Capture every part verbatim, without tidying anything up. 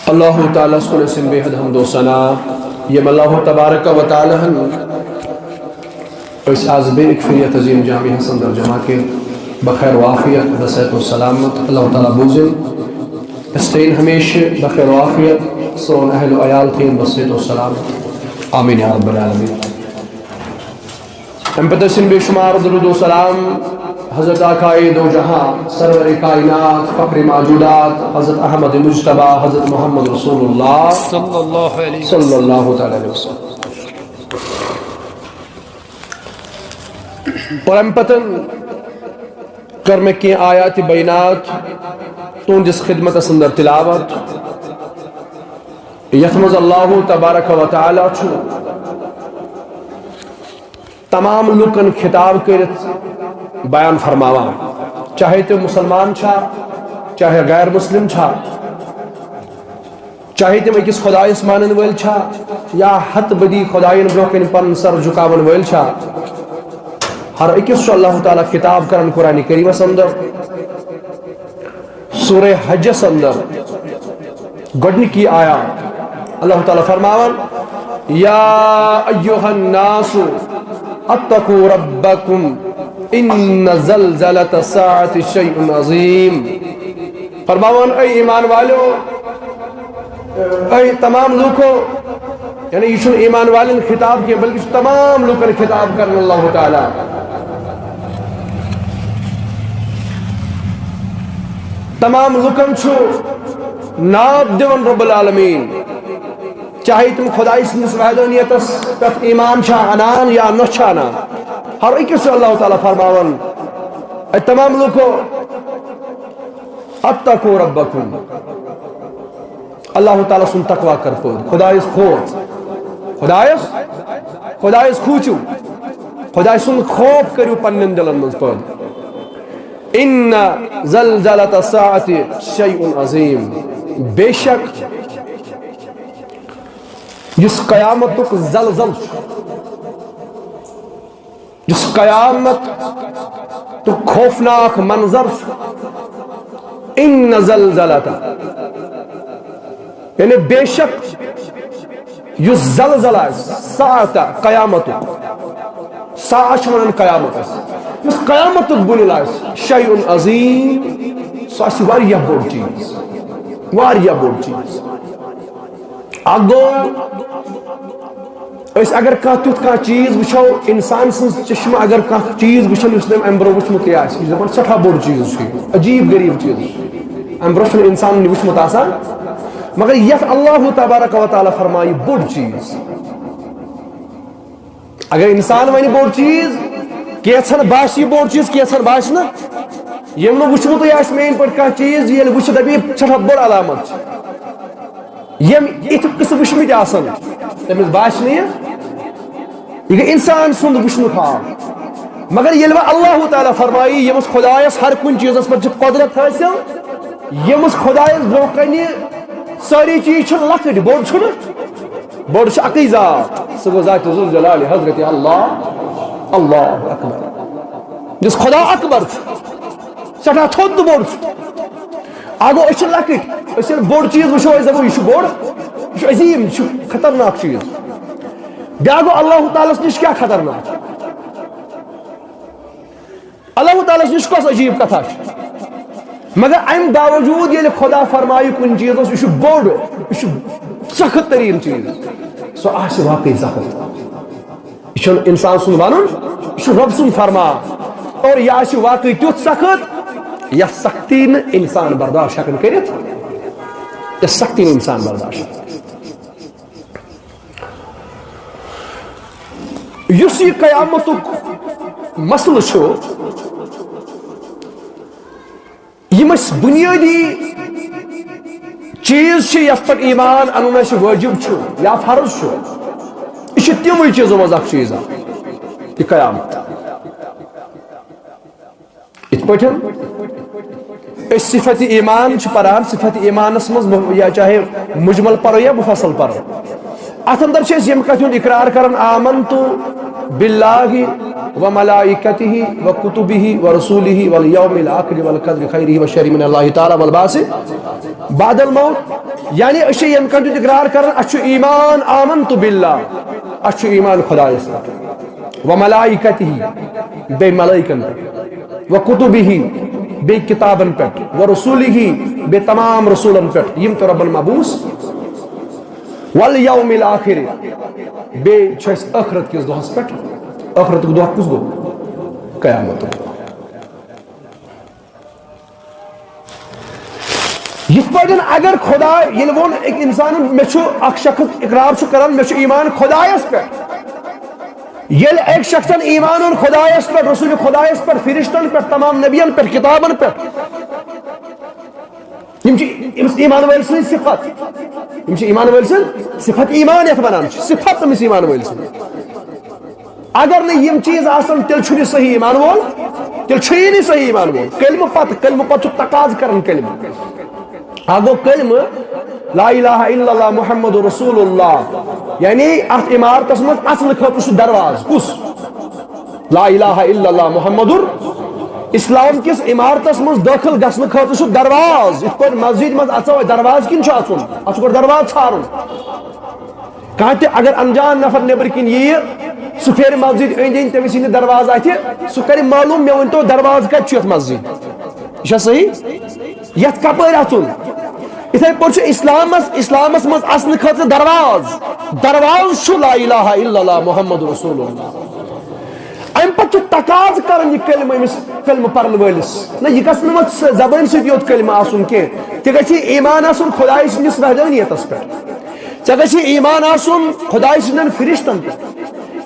اللہ تعالیٰ ہس کُن ٲسِن بے حد حمد و ثنا، یم اللہ تبارک و تعالیٰ ہن أسۍ آز بیٚیہِ اکہِ پھِرِ یتھ عظیم جامعس اندر جمع کٔرِتھ بخیر و عافیت، بصحت و سلامت۔ اللہ تعالیٰ بوزِن، أسۍ تھٲیِن ہمیشہِ بخیر و عافیت، سون اہل و عیال تھٲیِن بصحت و سلامت۔ آمین یا رب العالمین۔ امہِ پتہٕ ٲسِن بے شمار درود و سلام حضرت آقائے دو جہاں، سرور کائنات، فخر موجودات، حضرت احمد مجتبیٰ، حضرت محمد رسول اللہ صلی اللہ علیہ وسلم۔ صلی اللہ تعالیٰ علیہ وسلم۔ اور امہِ پتہٕ کر مےٚ کینٛہہ آیات بینات تُہنٛدِس خدمتس اندر تلاوت، یتھ منٛز اللہ تبارک و تعالیٰ چھُ تمام لوٗکن خطاب کٔرِتھ بیان فرماوان، چاہے تِم مسلمان چھا، چاہے غیر مسلم چھا، چاہے تِم أکِس خدایس مانن وٲلۍ چھا، یا ہتہٕ بٔدی خداین برونٛہہ کنہِ پنُن سر جُکاون وٲلۍ چھا، ہر أکِس چھُ اللہ تعالیٰ خطاب کران قرآن کریمس اندر۔ سورہ حجس اندر گۄڈنِکی آیات، اللہ تعالیٰ فرماوان، یا ایھا الناس اتقوا ربکم ان زلزلۃ الساعۃ شیء عظیم۔ فرماوان، اے ایمان والو، اے تمام لوٗکو، یعنی یہِ چھُنہٕ ایمان والٮ۪ن خطاب کینٛہہ، بلکہِ چھُ تمام لوٗکن خطاب کران اللہ تعالیٰ۔ تمام لوٗکن چھُ ناد دِوان رب العالمین، چاہے تِم خداے سٕنٛدِس وحدانیتس پٮ۪ٹھ ایمان چھا انان یا نہ چھا انان، ہر أکِس چھُ اللہ تعالیٰ فرماوان، اے تمام لوٗکو، اتقوا ربکم، اللہ تعالیٰ سُنٛد تقویٰ کر پٲدٕ، خدایس کھوژ، خدایس، خدایس کھوٗژِو، خدایہِ سُنٛد خوف کٔرِو پننٮ۪ن دِلن منٛز پٲدٕ۔ ان زلزلۃ الساعۃ شیء عظیم، بے شک یُس قیامتُک زلزل چھُ، یُس قیامت تہٕ خوفناک منظر چھُ، ان زلزلۃ، یعنی بے شک یُس زلزلہٕ آسہِ، ساعتہ، قیامتُک، ساعہ چھِ ونان قیامتس، یُس قیامتُک بُنیُل آسہِ، شیء عظیم، سُہ آسہِ واریاہ بوٚڑ چیٖز، واریاہ بوٚڑ چیٖز۔ اکھ گوٚو، أسۍ اگر کانٛہہ تیُتھ کانٛہہ چیٖز وٕچھو، انسان سٕنٛز چشمہٕ اگر کانٛہہ چیٖز وٕچھن، یُس نہٕ أمۍ برونٛہہ وٕچھمُتٕے آسہِ، یہِ چھُ دَپان سٮ۪ٹھاہ بوٚڑ چیٖز چھُ یہِ، عجیٖب غریٖب چیٖز چھُ۔ اَمہِ برونٛہہ چھُنہٕ اِنسانن یہِ وٕچھمُت آسان، مگر یَتھ اللہ تبارک و تعالیٰ فرمایہِ بوٚڑ چیٖز۔ اگر اِنسان وَنہِ بوٚڑ چیٖز، کینٛژھن باسہِ یہِ بوٚڑ چیٖز، کینٛژھن باسہِ نہٕ۔ ییٚمۍ نہٕ وٕچھمُتٕے آسہِ میٛٲنۍ پٲٹھۍ کانٛہہ چیٖز، ییٚلہِ وٕچھِ، دَپہِ، یہِ چھےٚ بٔڑ علامت چھِ۔ یِم یِتھ قٕصہٕ وٕچھمٕتۍ آسن، تٔمِس باسہِ نہٕ یہِ۔ یہِ گٔے اِنسان سُنٛد وٕچھنُک حال۔ مگر ییٚلہِ وۄنۍ اللہ تعالیٰ فرمایی، ییٚمِس خۄدایَس ہر کُنہِ چیٖزَس پٮ۪ٹھ چھِ قۄدرت حٲصِل، ییٚمِس خۄدایَس برٛونٛہہ کَنہِ سٲری چیٖز چھِ لۄکٕٹۍ، بوٚڑ چھُنہٕ، بوٚڑ چھُ اَکٕے ذات، سُہ گوٚو ذاتِ ذوالجلال حضرت اللہ، اللہ اکبر۔ یُس خۄدا اکبر چھُ، سٮ۪ٹھاہ تھوٚد تہٕ بوٚڑ چھُ۔ اَکھ گوٚو، أسۍ چھِ لۄکٕٹۍ، أسۍ ییٚلہِ بوٚڑ چیٖز وٕچھو، أسۍ دَپو، یہِ چھُ بوٚڑ، یہِ چھُ عظیٖم، یہِ چھُ خطرناک چیٖز۔ بیٛاکھ گوٚو، اللہ تعالیٰ ہَس نِش کیٛاہ خطرناک چھُ؟ اللہ تعالیٰ ہَس نِش کۄس عجیٖب کَتھا چھِ؟ مگر اَمہِ باوجوٗد ییٚلہِ خۄدا فرمایہِ کُنہِ چیٖزَس، یہِ چھُ بوٚڑ، یہِ چھُ سخت تریٖن چیٖز، سُہ آسہِ واقعی سخت۔ یہِ چھُنہٕ اِنسان سُنٛد وَنُن، یہِ چھُ رۄب سُنٛد فرمان۔ اور یہِ آسہِ واقعی تیُتھ سخت، یۄس سختی نہٕ اِنسان برداشت ہٮ۪کان کٔرِتھ، یۄس سختی نہٕ اِنسان برداشت ہٮ۪کان کٔرِتھ۔ یُس یہِ قیامتُک مسلہٕ چھُ، یِم أسۍ بُنیٲدی چیٖز چھِ، یَتھ پٮ۪ٹھ ایمان اَنُن اَسہِ وٲجِب چھُ یا فرض چھُ، یہِ چھُ تِموٕے چیٖزو منٛز اَکھ چیٖز اَکھ، یہِ قیامت۔ یِتھ پٲٹھۍ أسۍ صفت ایمان چھِ پَران، صفت ایمانَس منٛز مُ-، یا چاہے مُجمل پَرو یا مُفصل پَرو، اَتھ اندر چھِ أسۍ ییٚمہِ کَتھِ ہُنٛد اِقرار کَران، آمنتُ باللہ و ملائکتہ و کتبہ و رسولہ والیوم الاخر والقدر خیرہ و شرہ من اللہ تعالی والبعث بعد الموت۔ یعنی أسۍ چھِ یِم کَتھٕ اقرار کران، اَسہِ چھُ ایمان، آمنت باللہ، اَسہِ چھُ ایمان خدایس پٮ۪ٹھ، و ملائکتہ، بیٚیہِ ملائکن پٮ۪ٹھ، و کتبہ، بیٚیہِ کتابن پٮ۪ٹھ، و رسولہ، بیٚیہِ تمام رسولن پٮ۪ٹھ، یِم تہِ ربن مبعوث، والیوم الاخر، بیٚیہِ چھُ اَسہِ ٲخرت کِس دۄہس پٮ۪ٹھ۔ ٲخرتُک دۄہ کُس گوٚو؟ قیامتُک دۄہ۔ یِتھ پٲٹھۍ اگر خدا، ییٚلہِ ووٚن أکۍ اِنسانن، مےٚ چھُ، اکھ شخص اقرار چھُ کران، مےٚ چھُ ایمان خدایس پٮ۪ٹھ، ییٚلہِ أکۍ شخصن ایمان اوٚن خدایس پٮ۪ٹھ، رسول خدایس پٮ۪ٹھ، فرشتن پٮ۪ٹھ، تمام نبین پٮ۪ٹھ، کتابن پٮ۪ٹھ، یِم چھِ أمِس ایمان وٲلۍ سٕنٛز صفت۔ یِم چھِ ایمان وٲلۍ سٕنٛز صفت، ایمان یَتھ وَنان چھِ، صفت أمِس ایمان وٲلۍ سٕنٛز۔ اگر نہٕ یِم چیٖز آسَن، تیٚلہِ چھُنہٕ یہِ صحیح ایمان وول، تیٚلہِ چھُ یی نہٕ صحیح ایمان وول۔ کلمہٕ پتہٕ، کلمہٕ پتہٕ چھُ تقاضہٕ کران کلمہٕ۔ اکھ گوٚو کلمہٕ، لا الہ الا اللہ محمد رسول اللہ، یعنی اتھ عمارتس منٛز اژنہٕ خٲطرٕ چھُ دروازٕ۔ کُس؟ لا الہ الا اللہ محمد۔ اسلام کِس عمارتس منٛز دٲخل گژھنہٕ خٲطرٕ چھُ دروازٕ۔ یِتھ پٲٹھۍ مسجد منٛز اژو، دروازٕ کِنۍ چھُ اژُن؟ اتھ چھُ گۄڈٕ دروازٕ ژھارُن۔ کانٛہہ تہِ اگر انجان نفر نیٚبرٕ کِنۍ یِیہِ، سُہ پھیرِ مسجد أنٛدۍ أنٛدۍ، تٔمِس یی نہٕ دروازٕ اتھِ، سُہ کرِ معلوم، مےٚ ؤنۍ تو دروازٕ کتہِ چھُ یتھ مسجد؟ یہِ چھا صحیح؟ یتھ کپٲرۍ اژُن؟ یِتھے پٲٹھۍ چھُ اسلامس، اسلامس منٛز اژنہٕ خٲطرٕ دروازٕ۔ دروازٕ چھُ لا الہ الا اللہ محمد رسول اللہ۔ امہِ پتہٕ چھُ تقاضہٕ کران یہِ کلمہٕ أمِس کلمہٕ پرن وٲلِس۔ نہ، یہِ گژھِ نہٕ وۄنۍ زبٲنۍ سۭتۍ یوت کلمہٕ آسُن کینٛہہ۔ ژےٚ گژھی ایمان آسُن خدایہِ سٕنٛدِس وحدانیتس پٮ۪ٹھ۔ ژےٚ گژھی ایمان آسُن خدایہِ سٕنٛدٮ۪ن فرشتن پٮ۪ٹھ۔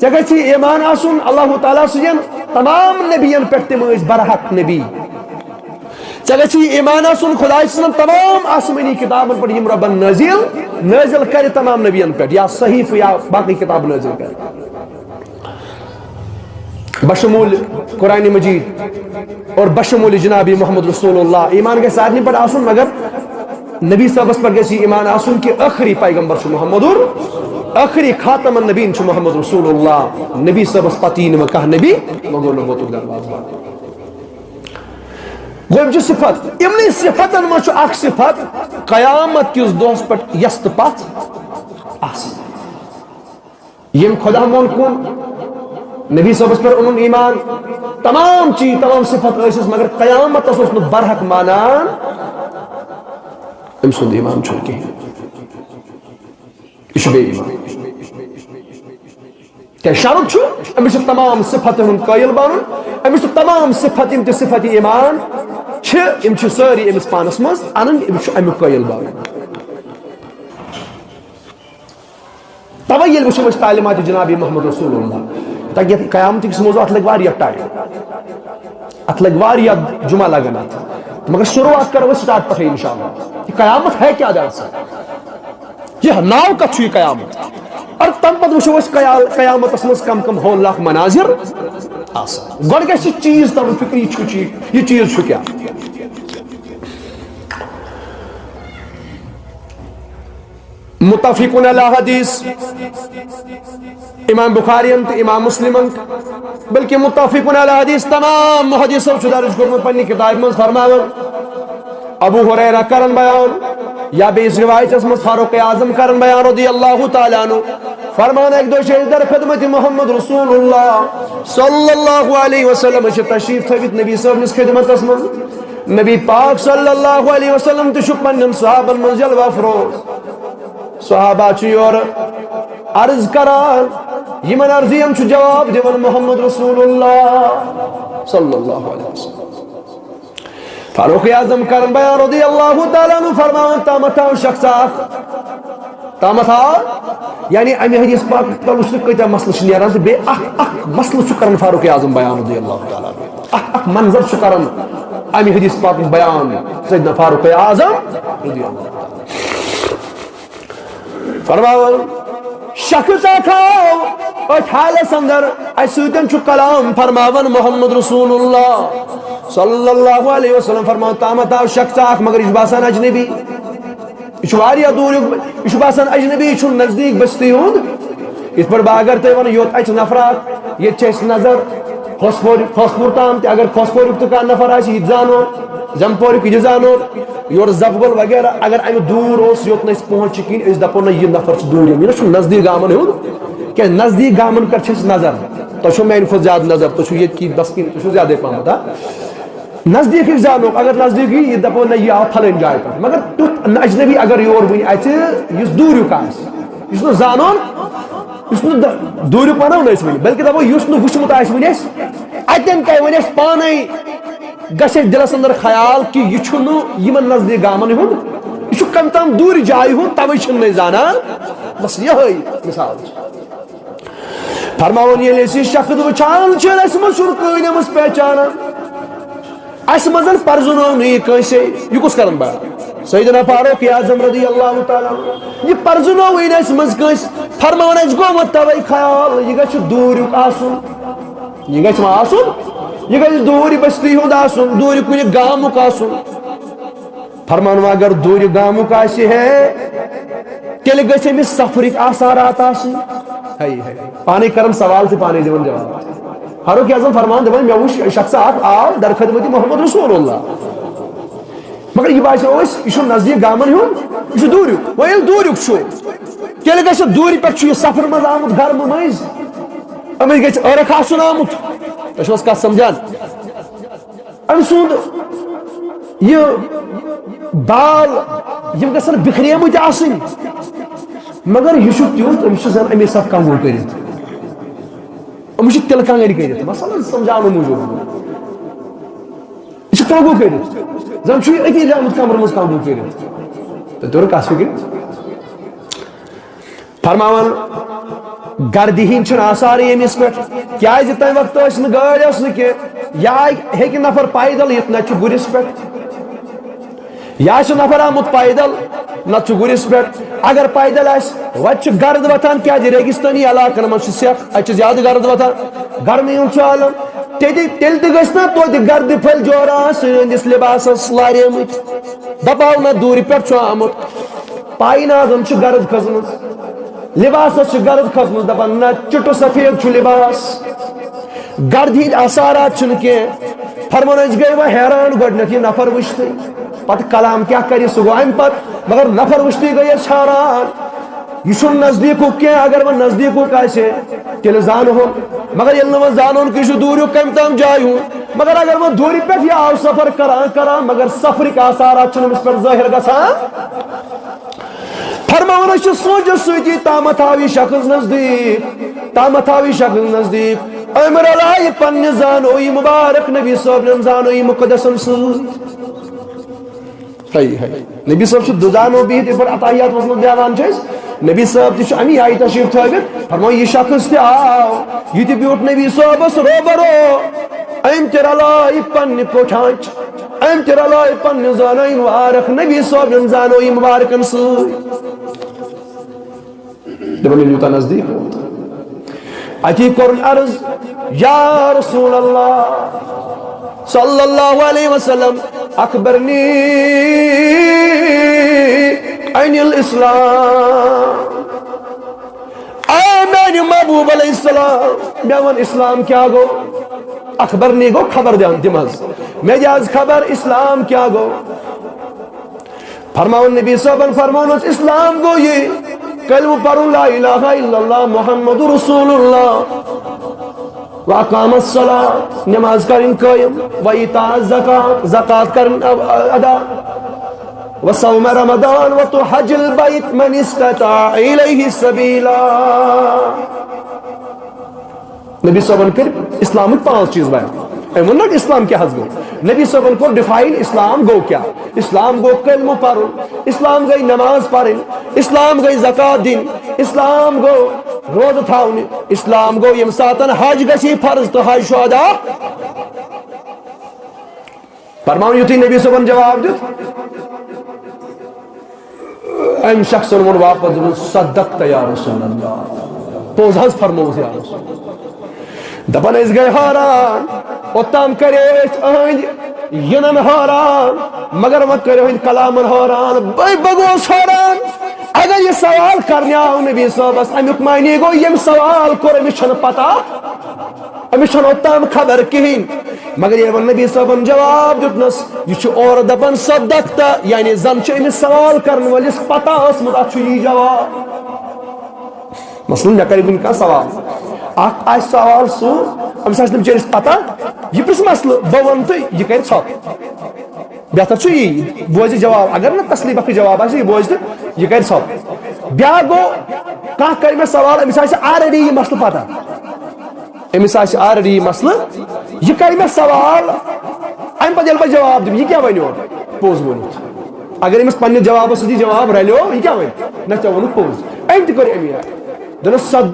ژےٚ گژھی ایمان آسُن اللہ تعالیٰ سٕنٛدٮ۪ن تمام نبین پٮ۪ٹھ، تِم ٲسۍ برحق نبی۔ ژےٚ گژھی ایمان آسُن خدایہِ سٕنٛزن تمام آسمٲنی کتابن پٮ۪ٹھ، یِم رۄبن نٲزِل، نٲزِل کرِ تمام نبین پٮ۪ٹھ، یا صحیفہٕ یا باقٕے کتاب نٲزِل کرِ۔ بشمول قرآن مجید اور بشمول جناب محمد رسول اللہ۔ ایمان گژھِ سارنٕے پٮ۪ٹھ آسُن، مگر نبی صٲبس پٮ۪ٹھ گژھِ یہِ ایمان آسُن کہِ ٲخری پیغمبر چھُ محمد، ٲخری خاتم النبیین چھُ محمد رسول اللہ۔ نبی صٲبس پتہٕ یی نہٕ وۄنۍ کانٛہہ نبی، وۄنۍ گوٚو نبوتُک دروازٕ بنٛد۔ گوٚو، یِم چھِ صفت۔ یِمنٕے صفتن منٛز چھُ اکھ صفت، قیامت کِس دۄہس پٮ۪ٹھ یَس تہٕ پَژھ آسٕنۍ۔ یِم خدا مون کُن، نبی صٲبس پٮ۪ٹھ اوٚنُن ایمان، تمام چیٖز، تمام صفت ٲسِس، مگر قیامتس اوس نہٕ برحق مانان، أمۍ سُنٛد ایمان چھُنہٕ کِہیٖنۍ۔ یہِ چھُ بے ایمان۔ کیٛاہ شرط چھُ؟ أمِس چھِ تمام صفتن ہُنٛد قٲیِل بنُن۔ أمِس چھِ تمام صفت، یِم تہِ صفت ایمان چھِ، یِم چھِ سٲری أمِس پانس منٛز انٕنۍ۔ أمِس چھُ امیُک قٲیِل بنُن۔ توے ییٚلہِ وٕچھو أسۍ تعلیمات جناب محمد رسول اللہ، تاکہِ یتھ قیامتٕکِس موضوع، اتھ لگہِ واریاہ ٹائم، اتھ لگہِ واریاہ جمعہ لگن اتھ، مگر شروعات کرو أسۍ سٹارٹ پٮ۪ٹھے انشاءاللہ۔ یہ قیامت ہے کیا دراصل؟ یہ ناو کتھ چھُ یہ قیامت؟ اور تمہِ پتہٕ وٕچھو أسۍ قیال-، قیامتس منٛز کم کم ہول لاکھ مناظر آسان۔ گۄڈٕ گژھِ یہِ چیٖز ترُن فکرِ، یہِ چھُ چیٖز، یہِ چیٖز چھُ کیٛاہ؟ متفقون علی حدیث، امام بخاری تہٕ امام مسلمن، بلکہ متفقون علی حدیث، تمام محدثو چھُ درج کوٚرمُت پننہِ کتابہِ منٛز فرماوان۔ ابو ہریرہ کرن بیان، یا بیٚیِس روایتس منٛز فاروق اعظم کرن بیان رضی اللہ تعالیٰ عنہ، فرمان، اکہِ دۄہ چھِ أسۍ در خدمت محمد رسول اللہ صلی اللہ علیہ وسلم، أسۍ چھِ تشریف تھٲوِتھ نبی صٲبنِس خدمتس منٛز۔ نبی پاک صلی اللہ علیہ وسلم تہِ چھُ پننٮ۪ن صحابن منٛز جلوہ افروز۔ صحابہ چھِ یورٕ عرض کران، یِمن عرضین چھُ جواب دِوان محمد رسول اللہ صلی اللہ علیہ وسلم۔ فاروق اعظم کرن بیان رضی اللہ تعالیٰ عنہ فرماوان، تامتھ آو شخص اکھ، تامتھ آو، یعنی امہِ حدیث پاک تعلق چھِ کۭتیاہ مسلہٕ چھِ نیران تہٕ بیٚیہِ اکھ اکھ مسلہٕ چھُ کران فاروق اعظم بیان رضی اللہ تعالیٰ عنہ، اکھ اکھ منظر چھُ کران امہِ حدیث پاک بیان سیدنا فاروق اعظم رضی اللہ تعالیٰ عنہ۔ فرماوان، شخص اکھ آو أتھۍ حالس اندر، اسہِ سۭتۍ چھُ کلام فرماوان محمد رسول اللہ صلی اللہ علیہ وسلم۔ فرماوان، تامتھ آو شخص اکھ، مگر یہِ چھُ باسان اجنبی، یہِ چھُ واریاہ دوٗریُک، یہِ چھُ باسان اجنبی، یہِ چھُنہٕ نزدیٖک بستی ہُنٛد۔ یِتھ پٲٹھۍ بہٕ اگر تۄہہِ ونہٕ، یوٚت اَژِ نفر اکھ، ییٚتہِ چھِ اَسہِ نظر خۄسپورِ، خۄسپوٗر تام تہِ۔ اگر خۄسپوریُک تہِ کانٛہہ نفر آسہِ، یہِ تہِ زانو، جمپوریُک یہِ تہِ زانو، یورٕ زبگل وغیرہ، اگر اَمہِ دوٗر اوس، یوٚت نہٕ أسۍ پہنچ چھِ کِہیٖنۍ، أسۍ دَپو نہ، یہِ نفر چھُ دوٗرِم، یہِ نہ چھُنہٕ نزدیٖک گامَن ہُنٛد کینٛہہ۔ نزدیٖک گامَن پٮ۪ٹھ چھِ اَسہِ نظر۔ تۄہہِ چھو میٛانہِ کھۄتہٕ زیادٕ نظر، تُہۍ چھِو ییٚتہِ کِنۍ بَس کِنۍ، تُہۍ چھِو زیادَے پَہمَتھ، ہا؟ نزدیٖکٕے زانوکھ، اگر نزدیٖکٕے، یہِ دَپو نہ، یہِ آو پھلٲنۍ جایہِ پٮ۪ٹھ۔ مگر تیُتھ نہ اجنبی اگر یور وٕنہِ اَژِ، یُس دوٗریُک آسہِ، یُس نہٕ زانون، یُس نہٕ د-، دوٗریُک وَنو نہٕ أسۍ وٕنہِ، بلکہِ دَپو یُس نہٕ وٕچھمُت آسہِ وٕنہِ اَسہِ، اَتٮ۪ن کَرِ وۄنۍ اَسہِ پانَے، گژھِ اَسہِ دِلَس اندر خیال کہِ یہِ چھُنہٕ یِمَن نزدیٖک گامَن ہُنٛد، یہِ چھُ کَم تام دوٗرِ جایہِ ہُنٛد، تَوَے چھِنہٕ أسۍ زانان۔ بَس یِہوٚے مثال چھِ۔ فرماوان، ییٚلہِ أسۍ یہِ شخص وٕچھان چھِ، اَسہِ منٛز چھُنہٕ کٕہٕنۍ أمِس پہچانان۔ اَسہِ منٛز پرزٕنوو نہٕ یہِ کٲنٛسے۔ یہِ کُس کرن بار؟ سیدنا فاروق اعظم رضی اللہ تعالیٰ عنہ۔ یہِ پرزٕنووٕے نہٕ اَسہِ منٛز کٲنٛسہِ۔ فرماوان، اَسہِ گوٚو وۄنۍ تَوَے خیال، یہِ گژھِ دوٗریُک آسُن۔ یہِ گژھِ ما آسُن؟ یہِ گژھِ دوٗرِ بستی ہُنٛد آسُن، دوٗرِ کُنہِ گامُک آسُن۔ فرمان، وۄنۍ اگر دوٗرِ گامُک آسہِ ہے، تیٚلہِ گژھِ أمِس سفرٕکۍ آثارات آسٕنۍ۔ ہے، ہے۔ پانے کران سوال تہٕ پانے دِوان جواب۔ فاروق اعظم فرمان دِوان، مےٚ وُچھ شخص اکھ آو در خدمت محمد رسول اللہ۔ مگر یہِ باسیٚو اَسہِ، یہِ چھُنہٕ نزدیٖک گامن ہُنٛد، یہِ چھُ دوٗریُک۔ وۄنۍ ییٚلہِ دوٗریُک چھُ، تیٚلہِ گژھِ دوٗرِ پٮ۪ٹھ چھُ یہِ سفرٕ منٛز آمُت گرمہٕ مٔنٛزۍ، أمِس گژھِ عٲرق آسُن آمُت۔ تۄہہِ چھِو حظ کتھ سمجھان؟ أمۍ سُنٛد یہِ بال، یِم گژھن بِکھریمٕتۍ آسٕنۍ، مگر یہِ چھُ تیُتھ، أمِس چھُ زَن اَمے ساتہٕ کنگو کٔرِتھ۔ أمِس چھِ تِلہٕ کانٛگٕرِ کٔرِتھ، مثلاً سمجھاونہٕ موٗجوٗب۔ یہِ چھُ کنگو کٔرِتھ، زَن چھُ یہِ أتی درٛامُت کمرٕ منٛز کنگو کٔرِتھ۔ تہٕ توٚر کَتھ فِکرِ؟ فرماوان، گردِ ہِنٛدۍ چھِنہٕ آثار ییٚمِس پٮ۪ٹھ، کیٛازِ تَمہِ وقتہٕ ٲسۍ نہٕ گٲڑۍ، ٲس نہٕ کینٛہہ۔ یا ہیٚکہِ نفر پیدل یِتھ، نَتہٕ چھُ گُرِس پٮ۪ٹھ۔ یا چھُ نفر آمُت پیدل، نَتہٕ چھُ گُرِس پٮ۪ٹھ۔ اگر پیدل آسہِ، وَتہِ چھُ گرد وۄتھان، کیٛازِ ریگِستٲنی علاقن منٛز چھُ سٮ۪کھ، اَتہِ چھُ زیادٕ گرد وۄتھان، گرمی ہُنٛد چھُ عالم۔ تیٚلہِ، تیٚلہِ تہِ گژھِ نا توتہِ گردِ پھٔلۍ جورا آسٕنۍ أہٕنٛدِس لباسس لاریمٕتۍ۔ دپاو نہ دوٗرِ پٮ۪ٹھ چھُ آمُت۔ پاے نہ آز أمۍ چھِ گرد کھٔژمٕژ۔ لباسس چھِ گرد کھٔژمٕژ، دپان نہ چُٹہٕ سفید چھُ لباس۔ گرد ہٕنٛدۍ آثارات چھِنہٕ کینٛہہ۔ فرمان أسۍ گٔے وۄنۍ حیران گۄڈٕنیتھ یہِ نفر وٕچھتھٕے۔ پتہٕ کلام کیٛاہ کرِ سُہ گوٚو امہِ پتہٕ، مگر نفر وٕچھتھٕے گٔے أسۍ حیران۔ یہِ چھُنہٕ نزدیٖکُک کینٛہہ، اگر وۄنۍ نزدیٖکُک آسہِ ہے، تیٚلہِ زانہون۔ مگر ییٚلہِ نہٕ وۄنۍ زانہون کہِ یہِ چھُ دوٗریُک کمہِ تام جایہِ ہُنٛد، مگر اگر وۄنۍ دوٗرِ پٮ۪ٹھ یہِ آو سفر کران کران، مگر سفرٕکۍ آثارات چھِنہٕ أمِس پٮ۪ٹھ ظٲہِر گژھان۔ فرماوان أسۍ چھِ سونٛچس سۭتی تامتھ آو یہِ شخص نزدیٖک، تامتھ آو یہِ شخص نزدیٖک۔ أمۍ رلایہِ پننہِ زانویی مُبارک نبی صٲبنٮ۪ن زانویی مُقدسن سۭتۍ۔ ہے، ہے۔ نبی صٲب چھُ دُزانو بِہِتھ، یِتھ پٲٹھۍ اتحیات منٛز بیان چھِ أسۍ۔ نبی صٲب تہِ چھُ اَمی آیہِ تشریٖف تھٲوِتھ۔ فرمٲو، یہِ شخص تہِ آو، یہِ تہِ بیوٗٹھ نبی صٲبس روبرو۔ أمۍ تہِ رلٲے پننہِ کوٹھانچ، أمۍ تہِ رلٲے پننہِ زانٲیی مبارک نبی صٲبنٮ۪ن زانٲیی مبارکن سۭتۍ۔ دپان، ییٚلہِ یوٗتاہ نزدیٖک ووت، اتی کوٚرُن عرض، یا رسول اللہ صلی اللہ علیہ وسلم، اخبرنی عن الاسلام۔ اے میانہِ محبوب علیہ السلام، مےٚ وَن اسلام کیٛاہ گوٚو؟ اخبرنی گوٚو خبر دِوان، دِم حظ مےٚ دِ حظ خبر، اسلام کیٛاہ گوٚو؟ فرماوان نبی صٲبن فرموونس، اسلام گوٚو یہِ، کلمہٕ پرُن لا الہ الا اللہ محمد رسول اللہ، واقام الصلاۃ، نماز کرٕنۍ قٲیِم، و ایتاء الزکات، زکات کرٕنۍ ا-، ادا، و صوم رمضان، و حج البیت من استطاع الیہ سبیلا۔ نبی صٲبن کٔرۍ اسلامٕکۍ پانٛژھ چیٖز بیان۔ أمۍ ووٚن نہ اسلام کیٛاہ حظ گوٚو؟ نبی صٲبن کوٚر ڈِفاین اسلام گوٚو کیٛاہ۔ اسلام گوٚو کلمہٕ پرُن، اسلام گٔے نماز پرٕنۍ، اسلام گٔے زکات دِنۍ، اسلام گوٚو روزٕ تھاونہِ، اسلام گوٚو ییٚمہِ ساتن حج گژھِ فرض تہٕ حج چھُ ادا۔ فرماوُن یُتھُے نبی صٲبن جواب دیُت، أمۍ شخصن ووٚن واپس، دوٚپُن، صدقت یا رسول اللہ، پوٚز حظ فرمووُس یا رسول اللہ۔ دپان أسۍ گٔے حٲران، اوٚتام کرے أسۍ أہنٛدۍ یِنن حٲران، مگر وۄنۍ کٔرۍ أہنٛدۍ کلامن حٲران۔ بے بہٕ گوس حٲران، اگر یہِ سوال کرنہِ آو نبی صٲبس، امیُک معنی گوٚو ییٚمۍ سوال کوٚر، أمِس چھنہٕ پتہ۔ أمِس چھَنہٕ اوٚتام خبر کِہیٖنۍ۔ مگر ییٚلہِ وۄنۍ نبی صٲبن جواب دیُتنَس، یہِ چھُ اورٕ دَپان، "صدقت"، یعنی زَن چھُ أمِس سوال کرن وٲلِس پتہ ٲسمٕژ، اَتھ چھُ یی جواب۔ مثلاً، مےٚ کرِ کُنہِ کانٛہہ سوال، اکھ آسہِ سوال سُہ، أمِس آسہِ نہٕ بِچٲرِس پتہ، یہِ پرٛژھِ مسلہٕ، بہٕ وَنہٕ تہٕ یہِ کرِ ژھۄپہٕ۔ بہتر چھُ یی، بوزِ جواب۔ اگر نہٕ تسلی بخش جواب آسہِ، یہِ بوزِ تہٕ یہِ کرِ ژھۄپہٕ۔ بیٛاکھ گوٚو، کانٛہہ کرِ مےٚ سوال، أمِس آسہِ already یہِ مسلہٕ پتہ۔ أمِس آسہِ already یہِ مسلہٕ، یہِ کرِ مےٚ سوال، اَمہِ پتہٕ ییٚلہِ بہٕ جواب دِمہٕ، یہِ کیٛاہ وَنہِ اورٕ؟ پوٚز ووٚنُتھ۔ اگر أمِس پننہِ جوابس سۭتۍ یہِ جواب رلیو، یہِ کیٛاہ وَنہِ؟ نہ، ژےٚ ووٚنُتھ پوٚز۔ أمۍ تہِ کوٚر أمی۔ دوٚپنَس، "صد-"